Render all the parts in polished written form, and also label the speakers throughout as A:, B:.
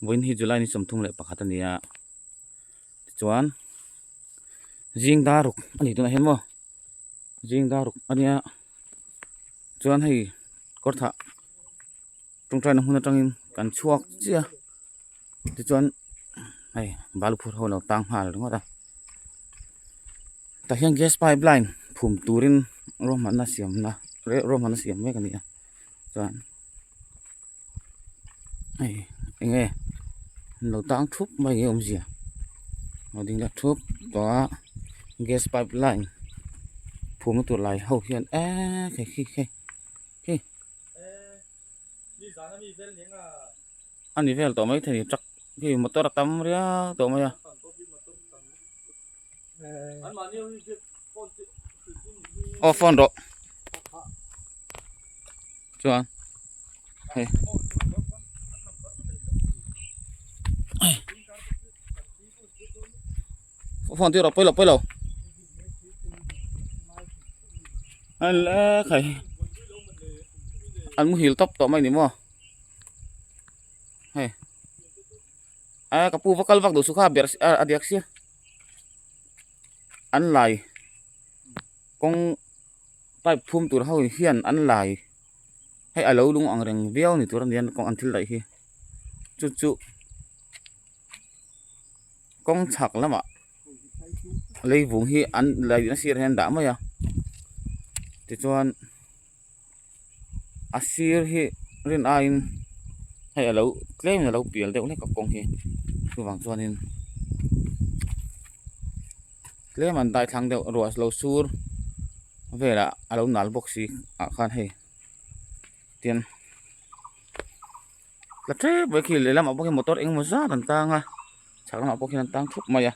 A: Vawiin hi July ni 31 a ni a tichuan zing dar ruk a ni tunah hian maw zing dar ruk a nia chuan hei kawr thah tawngtaina hmun atangin kan chhuak chiah a tichuan hei balu phur ho a lo tang nghal ringawt a tah hian gas pipe line phum turin ruahmanna siamna ruahmanna siam mek a ni a chuan. Hei eng nge an lo tang thup mai nge awmzia lo ding leh thup tawh a gas pipe line phumna tur lai ho hian eee khi khi khi khi a ni vel tawh maithei a ni truck khi motor a tam riau tawh mai a. Aw phone rawh chuan hei phone tir rawh pawi lo pawi lo le khai an muhil tawp tawh mai ni maw hei. A ka pu va kal vak duh su kha ber a diak sia an lai kawng pipe phum tur ho hian an lai hei a lo lung ang reng viau ni tur a nia kawng an thil daih hi chu chu kawng chhak lamah leivung hi an laih na sirah hian an dah mai a tichuan. A sir hi rin aiin hei alo tlem in alo pial deuh hlek a kawng hi chuvang chuanin tlem an dai thlang deuh ruah lo sur velah alo nal bawk si ah khan hei tin tla tep mai khi lehlamah pawh khian motor engemaw zat an tang a chhak lamah pawh khian an tang thup mai a.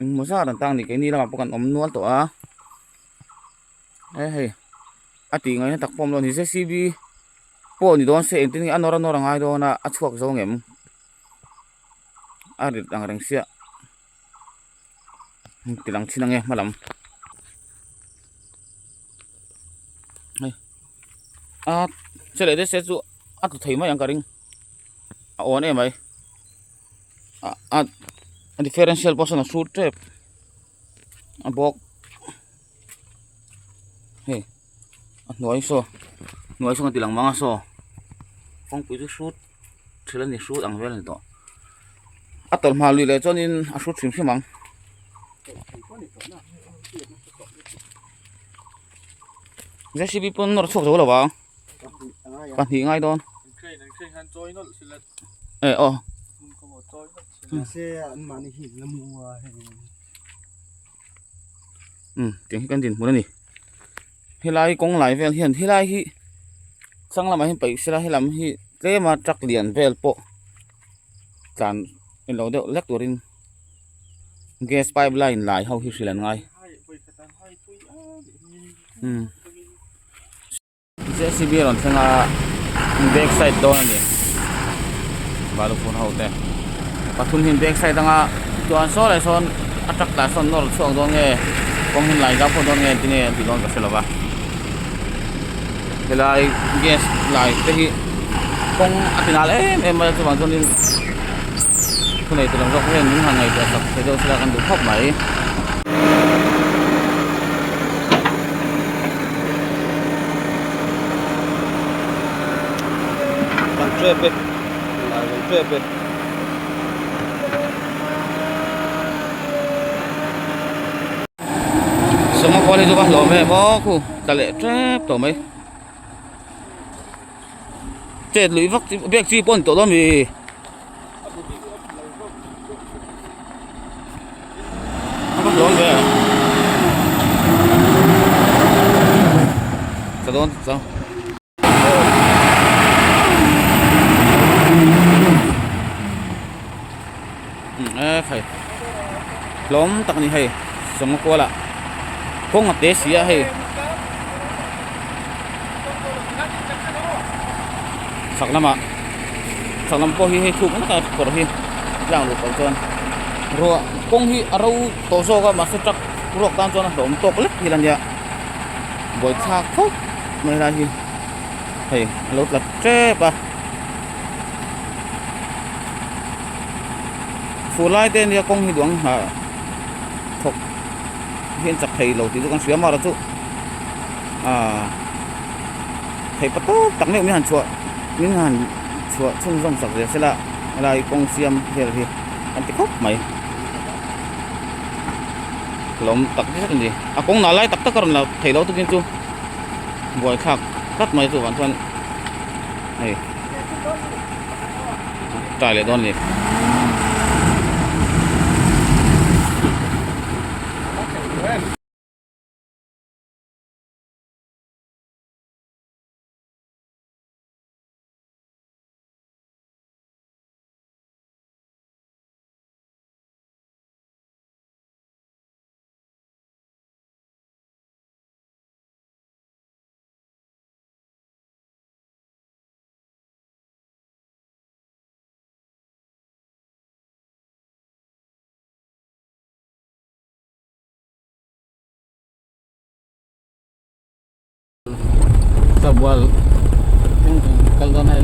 A: Engmaw zat an tang ni keini lamah pawh kan awm nual tawh a he hei a tih ngaihna tak pawh a awm lo a ni JCB pawh ni dawn se engtin nge a nawr a nawr a ngai dawn a a chhuak zo ngem a rit ang reng sia ti lang thin ang e hma lam hei a che leh deuh se chu a tlu thei mai ang ka ring a awn em mai. A a differential pawh sawn a hrut tep a bawk hei a hnuai saw hnuai sawn a ti lang mang a saw kawngpui chu hrut thil a ni hrut ang vel a ni tawh a tawlh hma lui leh chuanin a hrut hrim hrim ang. J C B pawn nawr chhuak zo lo vang pahnih ngai dawn. E aw um tiang hi kan dinhmun a ni helai kawng lai vel hian helai hi chang lamah hian paih sela helam hi tlema truck lian vel pawh tlan ilo deuh hlek turin gas pipe line lai ho hi hrilh an ngai um. J C B a rawn thleng a back side dawn a ni balu phur ho te pathum hian back side anga chuan saw leh sawn a truck lah sawn nawr chhuak dawn nge kawng hi lai zau phawt dawn nge tinge an tih dawn ka hre lo va helai gas lai te hi kawng a ti nal em em mai a chuvang chuanin thunei tur ang zawk hian min han ngaihtuah sak thei deuh sela kan duh khawp mai. Kan trep e lai kan trep e sawma kual hi chu ka hlawm em aw khu tla leh tep tawh mai chet lui vak chi biak chi pawh a ni tawh lo a mi. Ka dawn chuang e khai hlawm tak a ni hei sawma kuala kawng a te si a hei chhak lamah chhak lam pawh hi hei thuk nasa kawr hi tlang luh pawh chuan ruah kawng hi a ro tawh zawk a mahse truck ruak tan chuan a hlawm tawk lek hi la nia buaithlak khawp mai lai hi hei a lo tla tep a. Fur lai te ania kawng hi duang hna thawk hi an chak thei lo tih chu kan hria amaherawhchu ah theih pa tawp tak meuh min han chhuah min han chhuah chhunzawm sak zel sela helai kawng siam vel hi an ti khawp mai hlawm tak zet a ni a kawng nah lai tak tak a rawn la thei lo tukin chu buaithlak tlat mai chuvang chuan hei tai leh dawn a ni. Sabual kal dawn a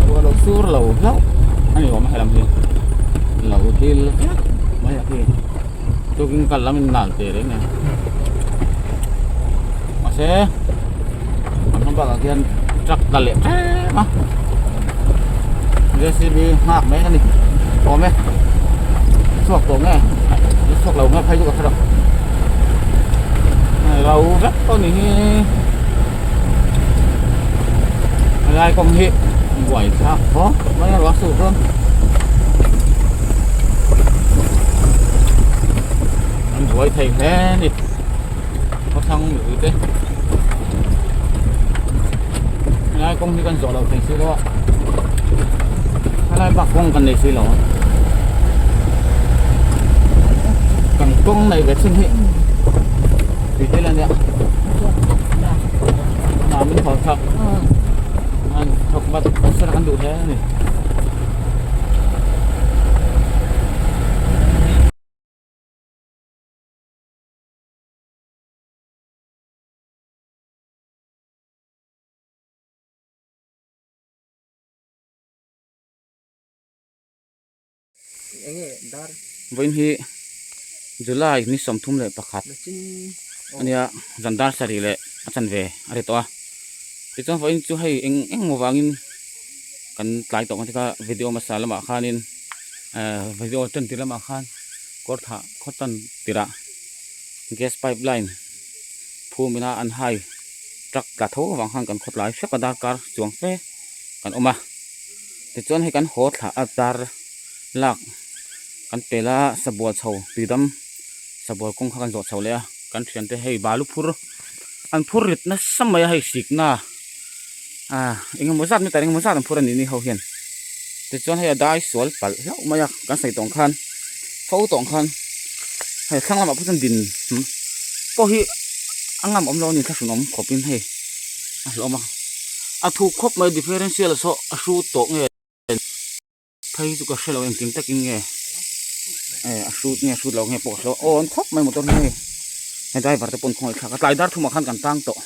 A: ruah lo sur lo hlauh a ni awm a helam hi lo dil vek mai a khi tukin kal lam in nal teh reng a mahse an hma bakah khian truck tla leh ṭep a J C B nghak mai a ni awm e chhuak tawh nge chhuak lo nge phei chu ka hre lo lo vek pawh ni hi helai kawng hi buai thlak khawp mai a ruah sur dawn an buai thei hle a ni khawthlang mipui te helai kawng hi kan zawh loh thei si lo a helai bak kawng kan nei si lo a kan kawng nei ve chin hi tui te la nia hna min haw chak an thawk vat sela kan duh hle a ni. Vawiin hi July ni 31 ania zan dar sarih leh a chanve a ri tawh a tichuan vawiin chu hei eng eng maw vangin kan tlai tawh ang tika video hmasa lamah khanin ehh video tan tir lamah khan kawr thah khaw tan tirah gas pipe line phum ina an hai truck tla tho avang khan kan khawtlai hrep a darkar chuang fe kan awm a tichuan hei kan haw thlah a dar lak kan pel a sabual chho tuidam sabual kawng kha kan zawh chho leh a kan thiante hei balu phur an phur rit nasa mai a hei sikna ah engemaw zat meter engemaw zat an phur a ni ni ho hian tichuan hei a dai sual palh hlauh mai a kan sawi tawh ang khan fo tawh ang khan hei thlang lamah pawh chuan din pawh hi a ngam awm lo a ni thlahrun awm khawp in hei a hlawm a a thuk khawp mai differential saw a hrut tawh nge. Phei chu ka hrelo engtin takin nge eh a hrut nge hrut lo nge pawh ka hrelo aw an khawp mai motor hi hei he driver te pawn khawngaih thlak a tlai dar thumah khan kan tang tawh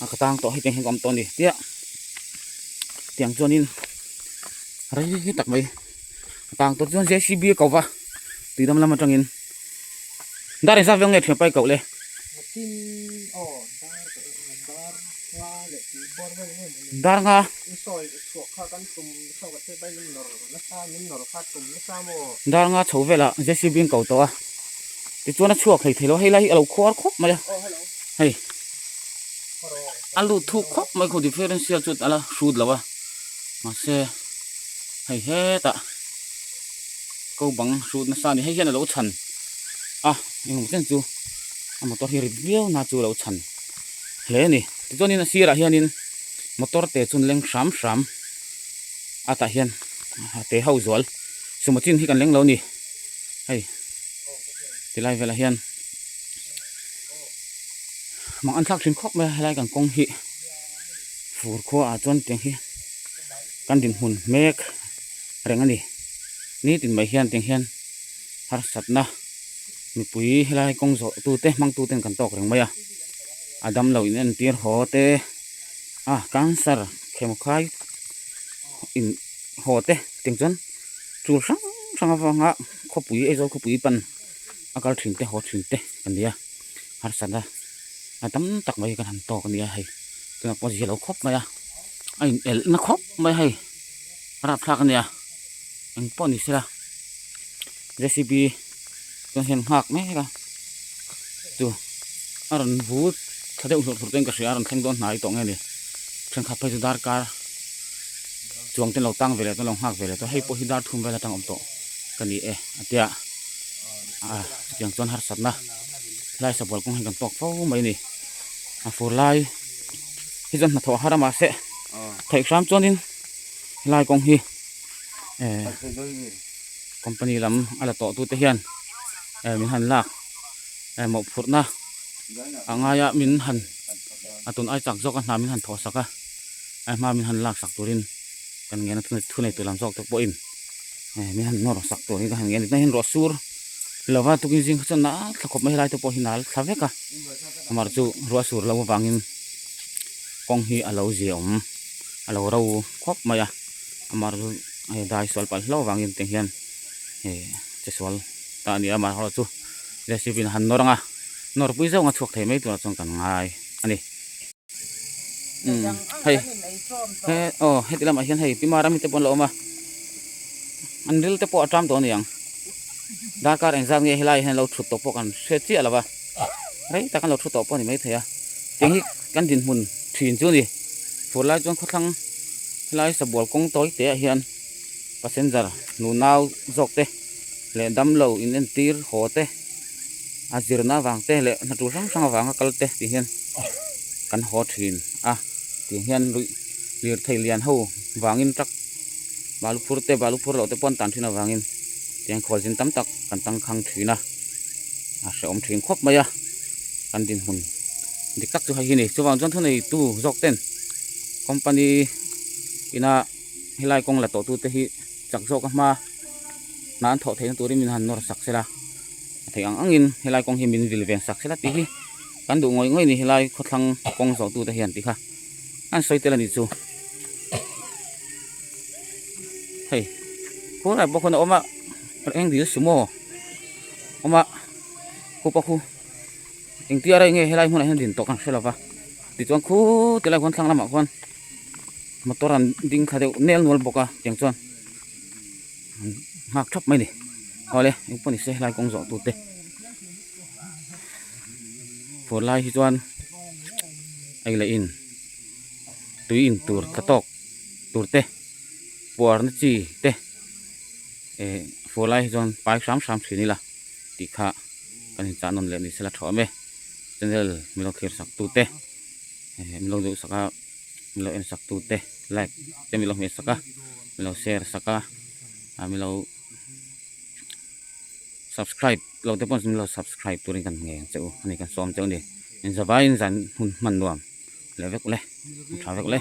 A: a ka tang tawh hetiang hian ka awm tawh a ni tia tiang chuanin rei tak mai a tang tawh chuan J C B a ko va tuidam lam atangin dar engzat vel nge thian pai koh le. Dar nga. Dar nga chho velah J C B an ko tawh a tichuan a chhuak thei thei lo hei lai hi a lo khuar khawp mai a hei a lut thuk khawp mai khaw differential chu a la hrut lo a mahse hei hetah ko bang hrut nasa a ni hei hian a lo chhan a engemaw chen chu a motor hi rit viau na chu a lo chhan. hle a ni tichuanin a sirah hianin motor te chu an leng hram hram a tah hian te ho zual sumo chin hi kan leng lo a ni hei tilai velah hian mang an thlak thin khawp mai a helai kan kawng hi fur khua ah chuan tiang hi kan dinhmun mek reng a ni nitin mai hian tiang hian harsatna. Mipui helai kawng zawh tute hmang tuten kan tawk reng mai a a damlo in entir haw te a cancer khemkhai in haw te. Tiang chuan tul hrang hrang avanga khawpui Aizawl khawpui pan a kal thin te haw thin te kan ni a harsatna a tam tak mai kan han tawk a ni a hei tunah pawh zia lo khawp mai a a in elh na khawp mai a hei a rapthlak a nia eng pawh ni sela J C B chuan hian nghak mek a chu a rawn vut thla deuh hlurh hlurh te in ka hria a rawn thleng dawn hnai tawh nge ni thenkhat phei chu darkar chuang te an lo tang ve leh tawh an lo nghak ve leh tawh hei pawh hi dar thum vel atang awm tawh ka ni e a tia ah chutiang chuan harsatna helai sabual kawng hi kan tawk fo mai a ni a fur lai hi chuan hnathawh a har a mahse theih hram chuanin helai kawng hi eh company lam a la tawh tute hian eh min han lak eh mawhphurhna a ngaia min han a tun ai chak zawk a hna min han thawh sak a a hma min han lak sak turin kan ngen a thu nei tur lam zawk te pawhin eh min han nawr sak tur hi ka han ngen a ni tunah hian ruah sur lova tukin zing kha chuan nal thla khawp mai helai te pawh hi nal thla vek a amah chu ruah sur loh avangin kawng hi a lo ziaawm a lo ro khawp mai a amah chu hei dai sual palh hlauh avangin tiang hian eh che sual ta a ni a amaherawhchu J C B in a han nawr ang a nawr pui zauh ang a chhuak thei mai turah chuan kan ngai a ni. Umm hei he aw heti lamah hian hei Pima Rami te pawh an lo awm a an ril te pawh a ṭam tawh a ni ang darkar engzat nge helai hian an lo ṭhut tawh pawh kan hre chiah lo va rei tak an lo ṭhu tawh pawh a ni maithei a tiang hi kan dinhmun ṭhin chu a ni fur lai chuan khawthlang helai sabual kawng tawi te ah hian passenger nunau zawk te leh damlo in entir haw te a zirna avang te leh hna tur hrang hrang avanga kal te tih hian kan haw thin a tih hian ruih lirthei lian ho vangin truck balu phur te balu phur loh te pawh an tan thin avangin tiang khualzin tam tak kan tangkhang thin a a hrehawm thin khawp mai a kan dinhmun dik tak chu hei hi a ni chuvang chuan thuneitu zawk ten company ina helai kawng la tawh tute hi chak zawk a hma hna an thawh theihna turin min han nawr sak sela a theih ang angin helai kawng hi min vil ven sak sela tih hi kan duh ngawih ngawih a ni helai khawthlang kawng zawh tute hian tih kha an sawi tel a ni chu hei khur ah bawk khawn a awm a eng dil sumo awm a khupa khu engtia rei nge helai hmunah hian din tawh kan hre lova tichuan khu tilai khuan thlang lamah khuan motor an ding thla deuh nel nual bawk a tiang chuan an nghak thap mai a ni awle engpawh ni se helai kawng zawh tute fur lai hi chuan ei leh in tui in tur tla tawk tur te puar na chi te eh fur lai hi chuan pai hram hram thin ila tih kha kan inchah nawn leh ni sela tha awm e channel min lo thlir sak tute eh min lo duh sak a min lo en sak tute like te min lo hmeh sak a min lo share sak a ah min lo subscribe lo te pawh min lo subscribe turin kan ngen che u a ni kan sawm che u a ni in zavaiin zan hun hman nuam leh vek ule tha vek ule.